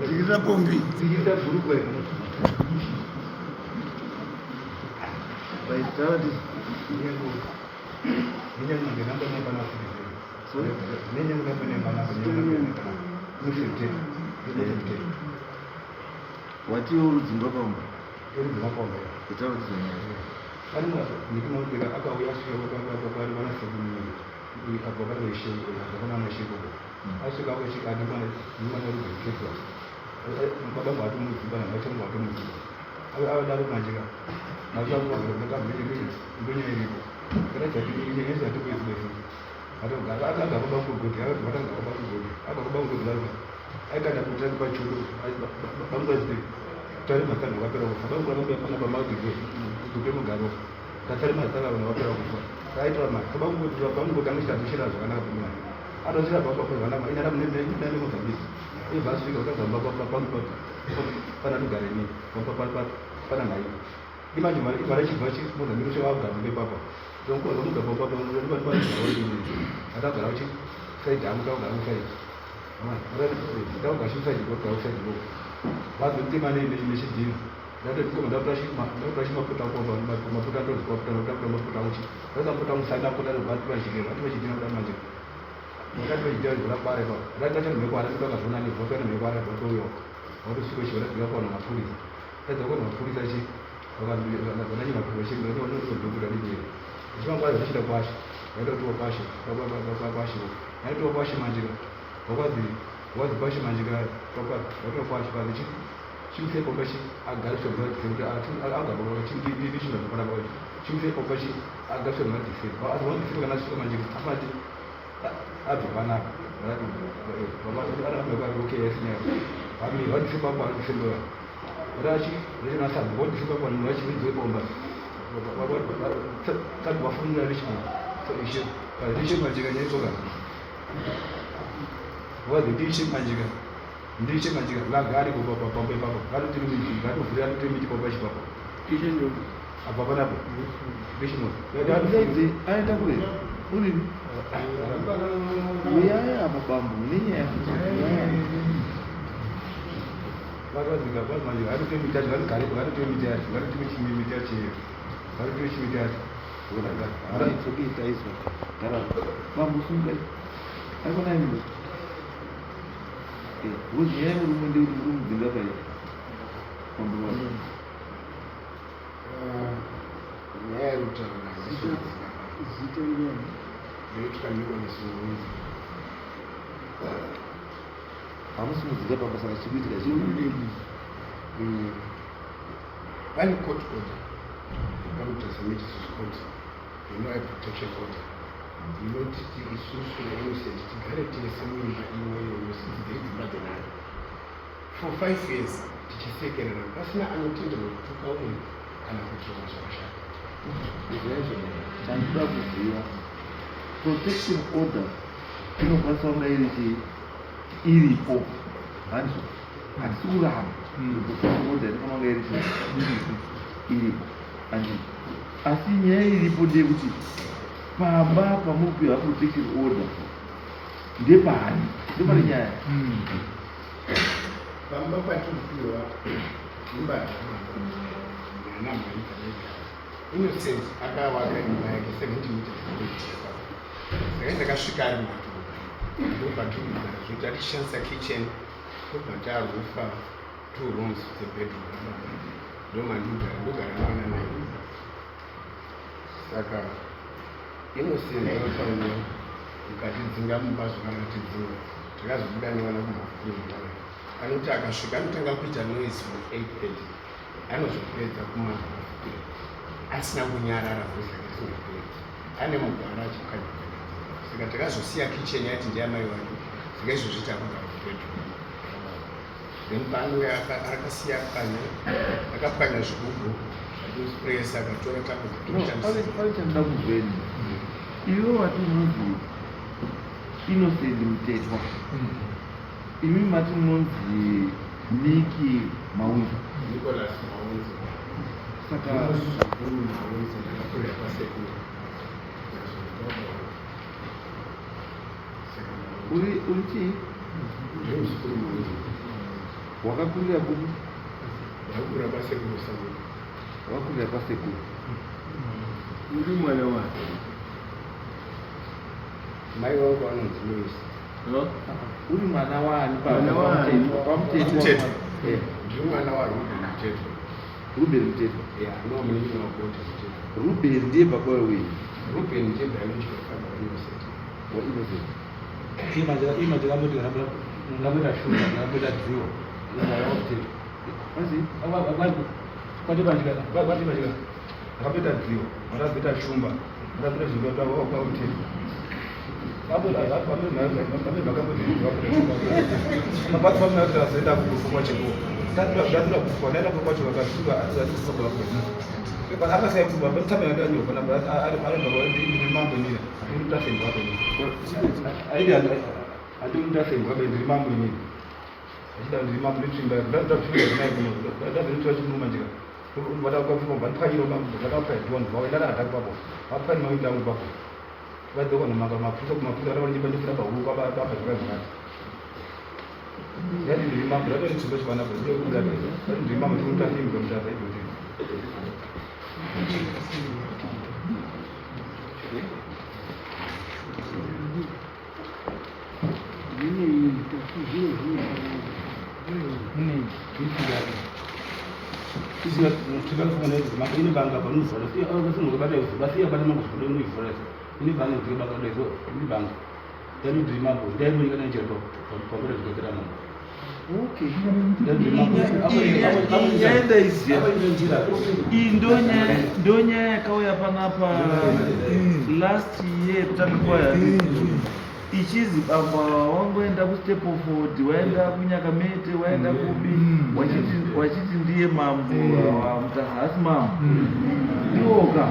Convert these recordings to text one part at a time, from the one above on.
Dzikisa pombi. Dzikisa bhurukwe. Watiwo rudzimba pamba. Kutaura tizonyaya. Aenda kure uri uyai apa bambo mune nyaya. It's okay, taizwa. Gara. Bambo sungai. Aikona imi. Eh, because nyaya yemurume ndeyekuti muri kumudzinga pai. Bambo wacho. Nyaya yekutaura Zita ndiani? Ndoitwa Nicholas Muunzi. Hamusi mudzinga pamba, saka chikuitika chii? Pane court order yakamutarisa Magistrates Court inova protection order inotiti isusu naInnocent tigare tese muimba imwe iyoyo since dziri dzimba dzenhare for 5 years, tichisekerera pasina anotenderwa kutuka umwe kana kutirwa zvakashata. Izvaizvo chandinoda kuziva, protection order inokwanisa kunga iri chii, iripo, handizvo? Hatisi kuramba, protection order inofanira kunga iri chii, iripo, handii? Asi nyaya iripo ndeyekuti pamba pamuri kupiwa protection order ndepani? Ndopane nyaya. Pamba patiri kupiwa imba nana mhai dzakaigara. Innocent akavaka imba yake 70 meters. Saka ndakasvika ari mato, ndobva tiri kugara zvoti atichishandisa kitchen, ndobva tarufa two rooms dzebedroom rababa, ndomandogara, ndogara navana nai. Saka Innocent akauya mukatidzinga mumba zvakanatidzinga, takazobuda nevana kumafurumana. Anoti akasvika anotanga kuita noise from 8:30, anozopedza kuma asina kunyarara, voice yake isingaperi, ane mugwara achipwanya. Saka takazosiya kitchen yati ndeyamai wake. Saka izvozvi takugara kubedroom. Then paanouya akasiya pwanya, akapwanya zvigubhu zvatispresa, akatora tambo. Pane chandoda kuzweni. Iwe wati unonzi Innocent Mutetwa, imi mati munonzi Niki Maunza. Nicholas Maunza. Saka Muzukuru Maunza. Uri uri chii? Ndiri muzukuru Maunze. Wakakurira kupi? Ndakakura kwasekuru Samuel. Wakakurira kwasekuru. Uri mwana wake? Mai vangu vanonzi Lois. Uri mwana waani? Mwana waani? Pamutete. Mutete. Ndiri mwana waRuben Mutete. Ruben Mutete. Yeah, no munin'ina waGodhi Mutete. Ruben ndiye baba wewe? Ruben ndiye biological father waInnocent. WaInnocent. Imanje ngamboita shuga, ngamboita dziwa mutete. Azi? Kwati ndakapoita dziwa, ndakazoita shumba, ndakazoita zvimba kwamutete. Azoenda kurufu kwacheko, ndazira kufa, ndaenda kurufu kwacho akasvika ndiri mambo inini, handiri mutafengwa apa inini. Aidi handiri mutafengwa apa, ndiri mambo inini. Achida ndiri mambo nditsvimba, ndatsvimba zvinai kuno, ndazinotora chinuma njika. Vaenda papo, vapwanya mawindi angu papo. Vadzoka nomanga mapfuta kumapfuta vada ndifira pahuku apa zvakazvakati. Ndati ndiri mambo, ndatori tsvimba chivana pa, ndati ndiri mambo, ndiri mutafengwa mutasa idoti. Zvine zvino Ine banga panovhura, basiya bata mangozvura inoivhura, ine banga ndiri banga daizo, ine banga. Ndati ndiri mambo, ndaimunyika nenjera pamura zvikakira mambo. Okay. Ndati ndiri mambo. Nyaya ndaiziya. Iyi ndo nyaya yakauya panapa last year kutanga kwayo, ichizi bamba wangoenda kuStapleford, waenda kuNyakamete, waenda kubi, wachiti ndiye mambo waMutasa, hasi mambo iwoka.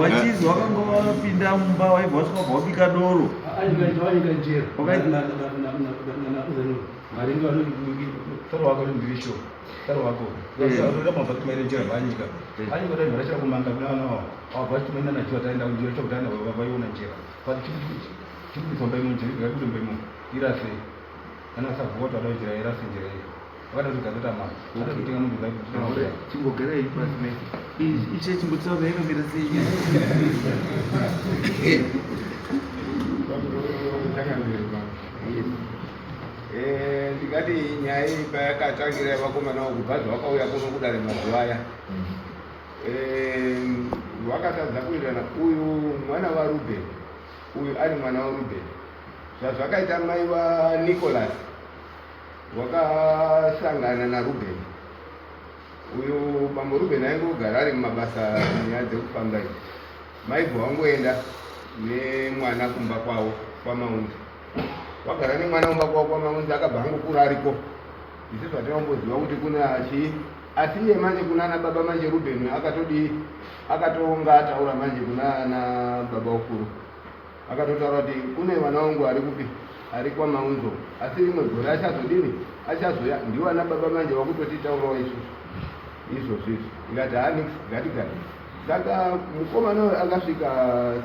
Wachizi wakanga wapinda mumba, waibva wasvika wabva wabika doro. Anyika njera. Maringe taro wako ndiri sho. Taro wako. Ndoda njera vanyika. Anyika dai varachira kumanga kuna vana vavo. Wabva chimaina nacho taenda kunjira chokutana vaiona njera. Pati chiri imo njera ikakuti imo irase. Kana sabhuwa tada njera irase njera iyi. Vakada kugadzira mari. Vakada kutenga munhu zai. Chimbogarai pasi mese. Ishe, chimbotaura inomira sei? Changamire. Ndingati nyaya iyi payakatangira vakomana kubva zvavakauya kuno kudare mazuva aya, vakatadza kuwirirana. Uyu mwana waRuben, uyu ari mwana waRuben. Zvazvakaita, mai vaNicholas wakasangana naRuben uyu. Bambo Ruben aingogara ari mumabasa, nyaya dzekufamba idzi. Maibva wangoenda nemwana kumba kwavo kwaMaunzi, wagara nemwana kumba kwavo kwaMaunzi, akabva angokura ariko. Isusu hatinamboziva kuti kuna chii, asi iye manje kuna ana baba manje Ruben akatodii, akatonga ataura manje kuna ana baba ukuru, akatotaura kuti kune vana vangu ari kupi, ari kwaMaunzo, asi rimwe gore achazodini, achazoya. Ndiwo ana baba manje vakutotitaurawo isusu izvozvo izvi. Ikati hanix ngatigare. Saka mukomana uyu akasvika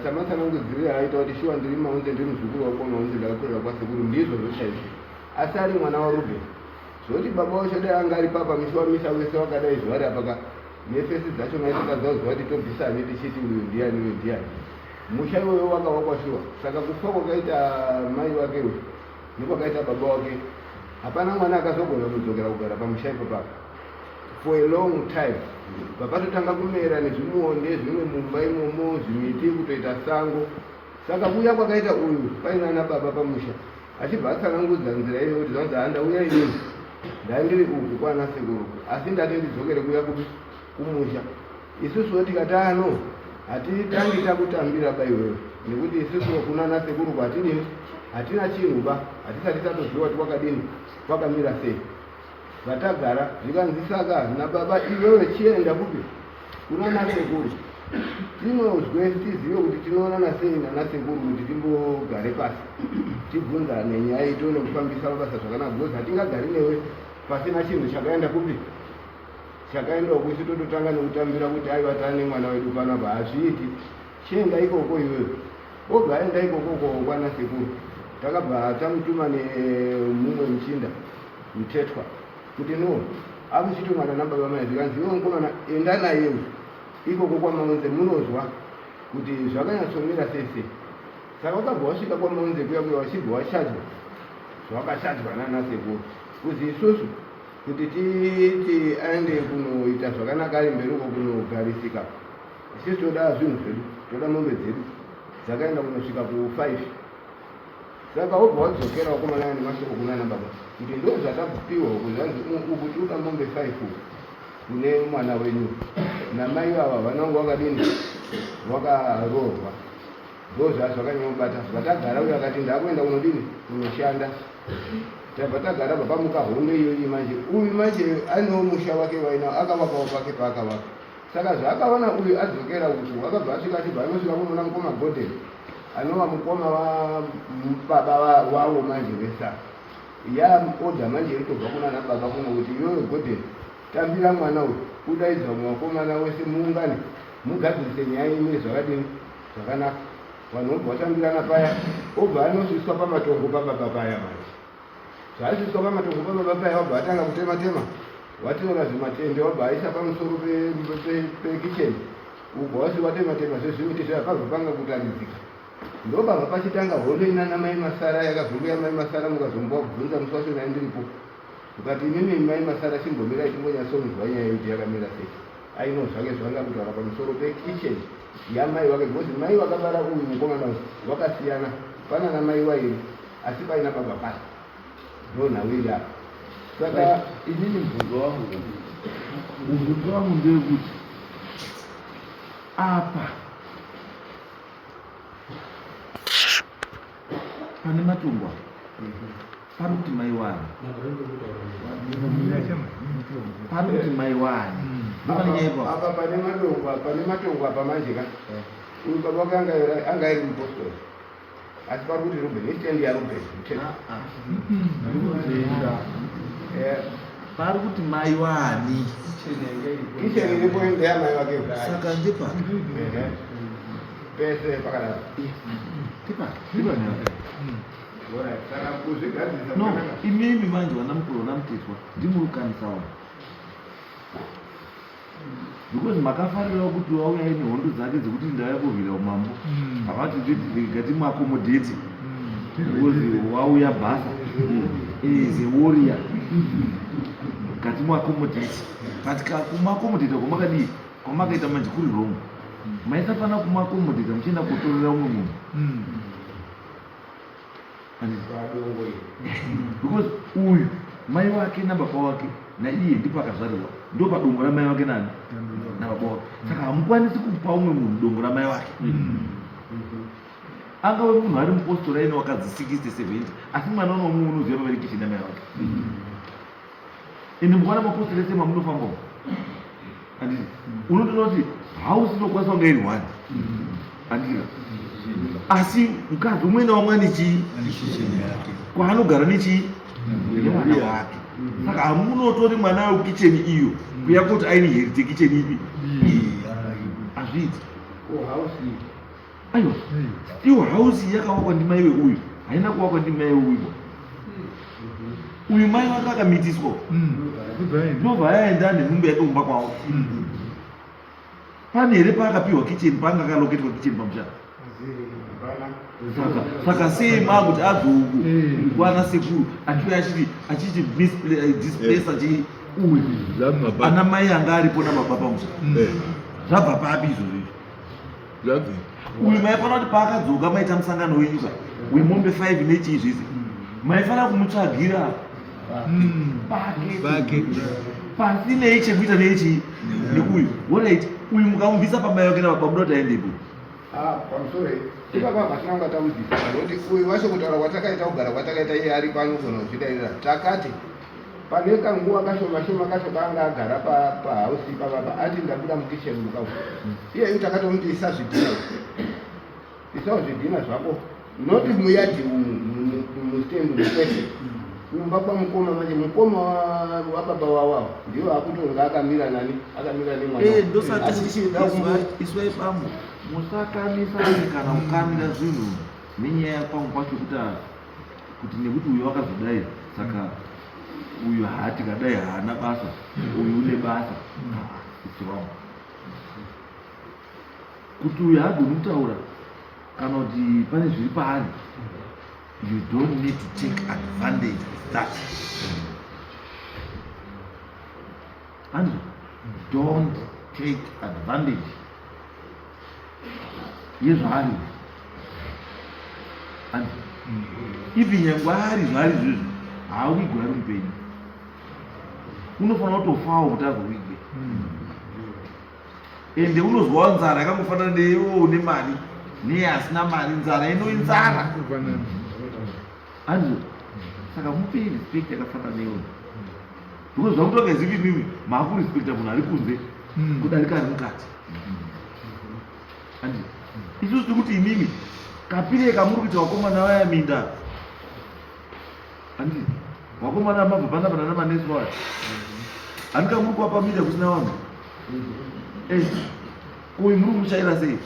samatsanangudzirire aita kuti shuwa ndiri Maunze, ndiri muzukuru wako Maunze, ndakakurira kwasekuru, ndizvozvo chaizvo, asi ari mwana waRuben. Zvoti baba wacho dai anga ari papa misi wamisa wese wakadai zuva apaka nefesi dzacho naitikazaziva kuti tobvisani tichiti uyu ndiani, uyu ndiani. Musha iwoyo wakavakwa shuwa. Saka kufa kwakaita mai wake uyu nekwakaita baba wake, hapana mwana akazogona kudzokera kugara pamusha ipapapa for a long time. Papatotanga kumera nezvimuonde zvimwe mumba imomo, zvimiti, kutoita sango. Saka kuuya kwakaita uyu paina ana baba pamusha, achibva atsanangudza nzira iyoyo kuti zvanzi, "Handauya inini, ndandiri uku kwana sekuru, asi ndati ndidzokere kuuya kupi, kumusha." Isusuwo tikati ano hatitangi takutambira ba iwewe, nekuti isusu kuna nasekuru kwatidini hatina chinhu ba, hatisati tatoziva kuti kwakadini, kwakamira sei. Vatagara zvikanzi, "Saka nababa iwewe chienda kupi, kuna nasekuru, tinozwe tizive kuti tinoonana sei nanasekuru, kuti timbogare pasi tibvunzane nyaya iyi, tione kufambisa mabasa zvakanaka, because hatingagari newe pasina chinhu chakaenda kupi, chakaendawo kuisi, tototanga nekutambira kuti aiwa, taane mwana wedu panapa, hazviiti." Chienda ikoko iwewe. Obva aenda ikoko kwana sekuru. Takabva tamutuma nemumwe muchinda Mutetwa kuti no akuchitumana nababa mai zvikanzi iwe mukomana enda naye uyu ikoko kwaMaunze munozwa kuti zvakanyatsomira sei sei. Saka wakabva wasvika kwaMaunze kuya kuya wachibva washadzwa zvawakashadzwa nana sekuru kuzi isusu kuti titi aende kunoita zvakanaka ari mberi uko kunogarisika Isusu toda zvinhu zvedu, toda mombe dzedu dzakaenda kunosvika ku5. Saka wobva wadzokera wakomana nemashoko kunana baba kuti ndo zvatapiwa uku zvanzi uku tikuda mombe 5 uku kune mwana wenyu namai vava vana vangu wakadini wakaroorwa ndo zvazvakanyanyobata vatagara uyo akati ndakuenda kunodini kunoshanda tabva tagara papamuka hondo iyoyi manje uyu manje anewo musha wake wainawo akavakawo pake paakavaka Saka zvaakaona uyu adzokera uku akabva asvika achibva anosvika kunoona mukoma Gorden anova mukoma wababa wavo manje vesa ya order manje iri kubva kunana baba kuno kuti iwewe Gorden tambira mwana uyu udaidza vamwe vakomana wese muungane mugadzirise nyaya imire zvakadini zvakanaka vanhu vobva vatambirana paya obva anosviswa pamatongo pababa paya manje Zvaisiswa pamatongo pababa paya wabva atanga kutema tema watora zvimatende wabva aisa pamusoro pekitchen ubva wasi watema tema zvezvimiti zvaya pabva panga kutaridzika ndopabva pachitanga hondo inana mai masara yakazouya mai masara mukazomboa kubvunza musi wacho naye ndiripo ukati imimi mai masara chimbomirai timbonyatsonzwa nyaya yekuti yakamira sei aino zvake zvanga kutaura pamusoro pekitchen yamai wake because mai vakabara uyu mukomana uyu wakasiyana panana mai wairi asi paina baba pai ndonhau iri apa saka inini mubvunzo wangu mubvunzo wangu ndewekuti apa pane matongo apa pari kuti mai wani pari kuti mai wani ndopane nyaya ipapo apa pane matongo pane matongo apa manje ka uyu baba wake anga ari mupostori asi pari kuti Ruben itendi yaRuben mutete ah, ah. Eh. pari kuti mai wani kitchen iripo ndeyamai wake saka ndepaki pese pakadaro no imimi manje vana mukuru vana mutetwa ndimuri kukanisa wani because makafarirawo kuti wauya aine hondo dzake dzekuti ndauya kurwira umambo havati ngatimuaccommodate because wauya basa is a warrior ngatimuaccommodate but kumuaccommodate kwamakadii kwamakaita manje kuri wrong maisafanira kumuaccommodate muchienda kutorera umwe munhu because uyu mai wake nababa wake naiye ndipo akazvarirwa ndo padongo ramai wake nani nababa wake saka hamukwanisi kupa umwe munhu dongo ramai wake angave munhu ari mupostori aine wakadzi 60 70 asi mwana unomumwe unoziva pavari namai wake ende mukaona mapostori ese mamunofamba umu handiti unotoona kuti hausi inokwanisa kunge iri one handiti asi mukadzi umwe naumwe ane chii kwaanogara nechii nemwana wake saka hamunotori mwana wekicheni iyo kuya kuti aine herite kicheni ipi hazviiti aiwa still house yakavakwa ndimai weuyu haina kuvakwa ndimai weuyu uyu mai vake akamitiswa ndobva yaenda nenhumbu yake kumba kwavo pane here paakapiwa kitchen paanga akaloketwa kitchen pamusha saka saka sei maakuti abve uku kwana sekuru achiuya achiti achiti displace achi uyu ana mai anga aripo nababa pamusha zvabva papi izvozvo izvi uyu maifanira kuti paakadzoka maita musangano wenyu ka wemombe 5 nechii zvese maifanira kumutsvagira pake pasinei chekuita nechii nekuyu alright uyu mukamubvisa pamai wake nababa muda kuti aendepo Ah, pamusoro ipapa hatina kungataudzisa nokuti uyu wacho kutaura kwatakaita kugara kwatakaita iye ari pano kugona kuzvidairira takati pane kanguva kashoma shoma kacho kaanga agara pahausi ipapapa ati ndabuda mukitchen mukavu iyeyu takatomuti isa zvidhina isawo zvidhina zvako noti muyadhi umu mustendi mukwese kumba kwamukoma manje mukoma wababa wawawo ndiwo akutonga akamira nani akamira nemwana Eh, ndosati Asi tichida kumbo iswai bambo Musakamisane kana kukamira zvinhu nenyaya pamwe pacho kuti kuti nekuti uyu wakazodai saka uyu haatikadai haana basa, uyu une basa. It's wrong. Kuti uyu haagoni kutaura kana kuti pane zviri paari, you don't need to take advantage of that. Andrew, don't take advantage yezvaari. Andrew, even nyangwe ari zvaari izvozvo, haawigwe ari mupenyu, unofanira kutofawo kuti azowigwe. Ende unozwawo nzara yakangofanana neiwo une mari neye asina mari, nzara ino inzara. Andrew, saka mupei respect yakafanana neiwo, because zvakutonga zivi imimi maakurespecta munhu ari kunze kudarika ari mukati. Andrew, isusu tiri kuti imimi kapirei kamuri kuita vakomana vaya minda, handiti vakomana mabva panapa nana manesi vaya, handika muri kuvapa minda kusina vanhu? Kuyi muri kumushaira sei?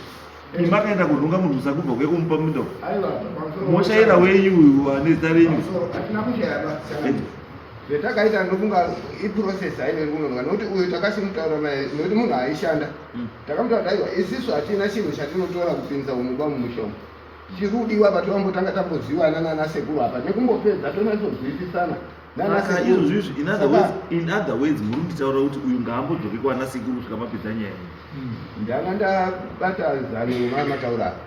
Imi makaenda kunhonga munhu musakubva kuya kumupa minda uku. Aiwa, pamusoro. Moshaira wenyu uyu ane zita renyu. Pamusoro, hatina kushaya ba. Zvetakaita ndofunga iprocess haineri kunonoka, nokuti uyu takasimutaura naye nokuti munhu aishanda. Takamutaura kuti aiwa, isisu hatina chinhu chatinotora kupinza umuba mumusha umu. Chiri kudiwa apa tovambotanga tamboziwana nana sekuru apa nekumbopedza tonyatsonzwisisana nana Saka sekuru. izvozvo izvi, in other words muri kunditaurira kuti uyu ngaambodzoke kwana sekuru kusvika mapedza nyaya iyi? Ndanga ndabata zano mamataura apa.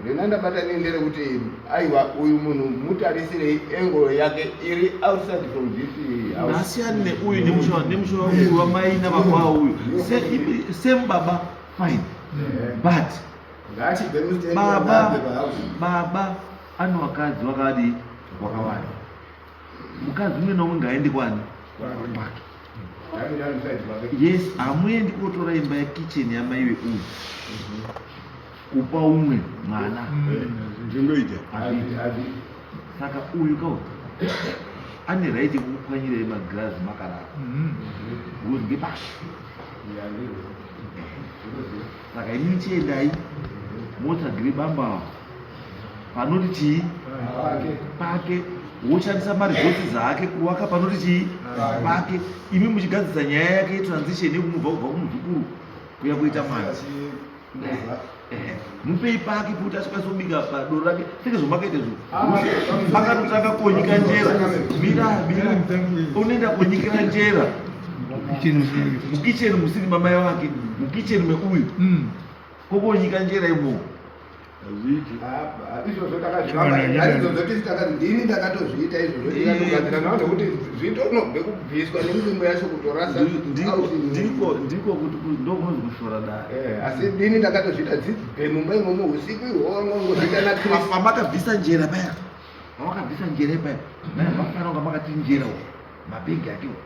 Rina ndabata nini nderekuti aiwa, uyu munhu mutarisirei angle yake iri outside from this house. Ngasiyani neuyu nemusha uyu wamai nababa uyu. Same baba, fine, but Ngaachibve mustendi. Baba Ngaabve pahouse. Baba ane vakadzi wakadi wakawanda, mukadzi umwe naumwe ngaende kwani kwake. Ngamira muside kwake. Yes, hamuendi kotora imba yekicheni yamaiwe uyu kupa umwe mwana. Zvingoita. Hazviiti. Hazvi. Saka uyu kau ane right yekukupwanyirai magirazi makarara because ngepasha. Saka imi chiendai motsvagire bamba panoti chii? Pake. Pake, woshandisa maresources ake kuwaka panoti chii? Pake. Imi muchigadzisa nyaya yake yetransition yekumubva kubva kumuzukuru kuya kuita mwana. Mupei pake kuti achikwanisa kubika padoro rake seke zvomakaita izvo. Akatotanga konyika njera, mira mira, unoenda konyikira njera mukicheni musiri mamai wake, mukicheni meuyu kokonyika njera imomo. Hazviiti. Izvozvo takazvivamba, izvozvo tisi takati ndini ndakatozviita izvozvo, tikatogadzira nawo nekuti zvitonobve kubviswa nemivimbo yacho kutorasa. Ndiko kuti ndokunozi kushora dare. Asi ndini ndakatozviita dzibve mumba imomo usiku ihwo wangongozviita naChris. Pamakabvisa njera paya, pamakabvisa njera paya, naye mafanira kunga makati njera uko mabhegi ake uko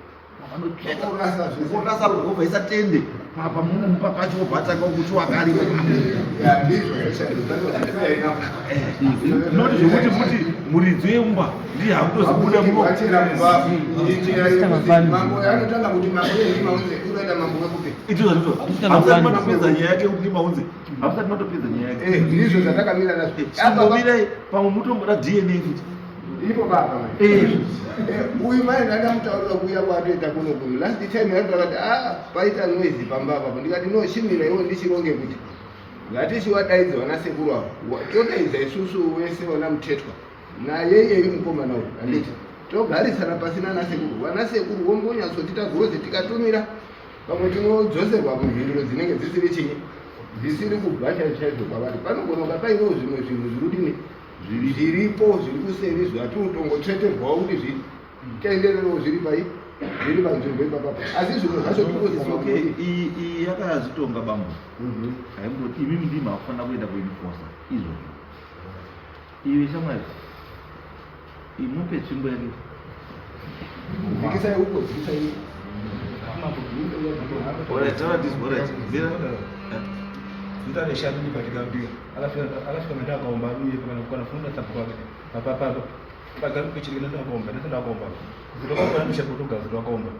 vanotsveta. Kurasa zvese. Kurasa wobva isa tende papa mupa pacho, wobva atanga kuti wakarima. Ya, ndizvo zvese. Noti zvokuti futi muridzi wemba ndiye hakutozibuda muno. Wachera mumba injira yekuti mambo anotanga kuti mambo yendimaunze unoita mambo wekupi? Izvo zvandizvo, hamusati matopedza nyaya yake kuti ndimaunze, hamusati matopedza nyaya yake. Ndizvo zvatakamira nazvo. Chimbomirai, pamwe mutomboda DNA futi. Ipo baba. Uyu mai ndandamutaurira kuuya kwaatoita kuno kuno last time yaitaura kuti a paita noise pamba apapo, ndikati no, chimira iwo ndichironge kuti ngatichiwadaidza vana sekuru avo. Todaidza isusu wese vana Mutetwa naye iyeyu mukomana uyu, handiti togarisana pasi nana sekuru, vana sekuru vombonyatsotita gozi, tikatumira pamwe tinodzoserwa mumhinduro dzinenge dzisiri chinyi, dzisiri kubva chaizvo chaizvo kwavari. Panogona kunga painewo zvimwe zvinhu zviri kudini, zviripo zviri kuseri zvatinotongotsveterwawo kuti zvitendererewo zviri pai, zviri panzvimbo ipapapo, asi zvimwe zvacho It's okay. tirikuzama. Iyi yakazvitonga bambo, haimboti imimi ndimi makufanira kuenda kuenforsa izvozvo. Iwe shamwari, imupe tsvimbo yake. Dzikisai uko, dzikisai uko. Alright, taura this, alright. Mira. Zita reshanu ndipatika kuti akasvika menda akaomba uye kana funda sabhuku wake papapapa pagari kuchirikina ndakaomba ndese ndakaomba kuzotokaomba ndishakutogazi ndakaomba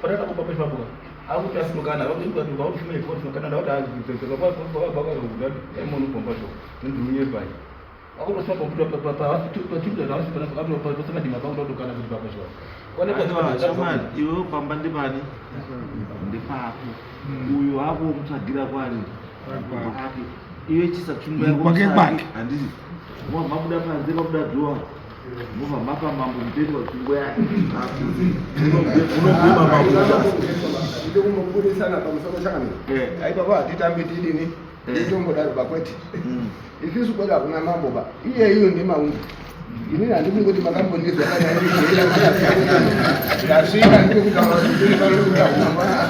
patakaomba pachimambuka. Shamwari, iwewe pamba ndepani? Ndepako. Uyu hako mutsvagira kwani? Kwake. Iwe chisa tsvimbo yako Kwake mutsvage. kwake. Handiti. Mobva mabuda panze pabuda dhuwa. Mobva mapa mambo mutengwa tsvimbo yake. Unobhema mabuda. Hatidi kumboburisana pamusoro chakamira. Aipapa hatitambi tidini. Titongodaro bakwete. Isisu kwedu hakuna mambo ba. Iye iyo ndimaunzi. Inini handikungoti makambondizwa kana ndasvika ndiri kutaura kuti ndiri pano kutaura.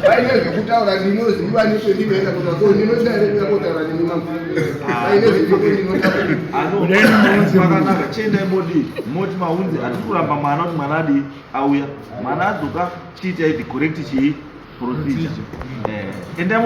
Paine zvekutaura ndinoziva nekwendinoenda kutaura. So ndinoda here kuuya kotaura nemi mambo. Paine zviripo ndinotaura. Pakanaka chiendai modi moti maunzi hatisi kuramba mwana kuti mwana adii auya mwana adzoka chiitai the correct chii procedure. Endai.